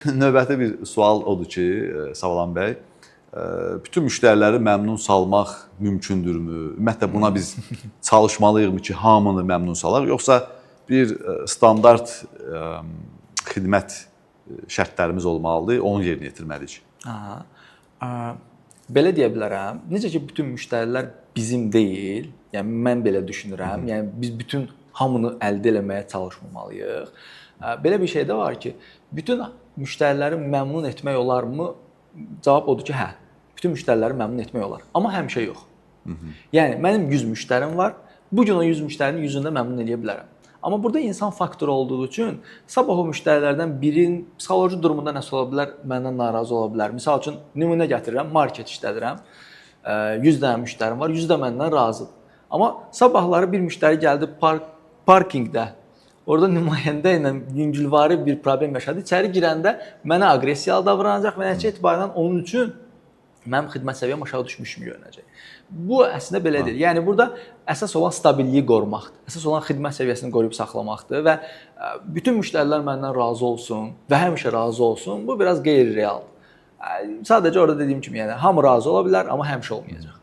Növbəti bir sual odur ki, Savalan bəy, bütün müştəriləri məmnun salmaq mümkündürmü? Ümumiyyətlə buna biz çalışmalıyıqmı ki, hamını məmnun salaq, yoxsa bir standart xidmət şərtlərimiz olmalıdır, onu yerinə yetirməliyik? Aha. Belə deyə bilərəm. Necə ki bütün müştərilər bizim deyil, yəni mən belə düşünürəm. Yəni biz bütün hamını əldə eləməyə çalışmamalıyıq. Belə bir şey də var ki, bütün müştəriləri məmnun etmək olarmı? Cavab odur ki, hə. Bütün müştəriləri məmnun etmək olar, amma həmişə yox. Yəni mənim 100 müştərim var. Bu gün o 100 müştərinin 100-ünü də məmnun eləyə bilərəm. Amma burada insan faktoru olduğu üçün sabah o müştərilərdən birinin psixoloji durumunda nəsə ola bilər, məndən narazı ola bilər. Misal üçün nümunə gətirirəm, market işlədirəm. 100 dənə müştərim var, 100 də məndən razıdır. Amma sabahları bir müştəri gəldi parkinqdə. Orada nümayəndə ilə yüngülvari bir problem yaşadı. İçəri girəndə mənə aqressiyalı davranacaq və nəticə etibarilə onun üçün mənim xidmət səviyyəm aşağı düşmüş kimi görünəcək. Bu əslində belə deyil. Yəni burada əsas olan stabilliyi qorumaqdır. Əsas olan xidmət səviyyəsini qoruyub saxlamaqdır və bütün müştərilər məndən razı olsun və həmişə razı olsun. Bu biraz qeyri-realdır. Sadəcə orada dediyim kimi, yəni hamı razı ola bilər, amma həmişə olmayacaq.